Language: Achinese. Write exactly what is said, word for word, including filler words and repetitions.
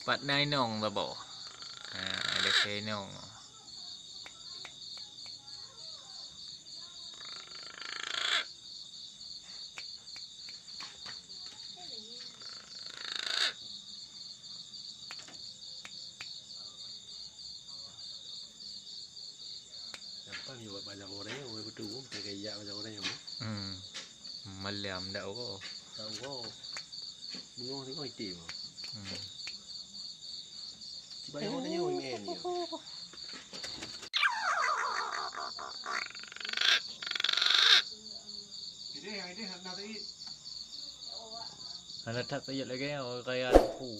Pat na inong saboh. Ha, ada keu inong. Gampang juga bak jago dia, orang betul pun pakai yak bak jago dia. Hmm. Malam dak uroe. Tak uroe. Bengong tengok item. Hmm. Tiba yang dia main dia. Hana that tajak lagèe orang kaya lampu.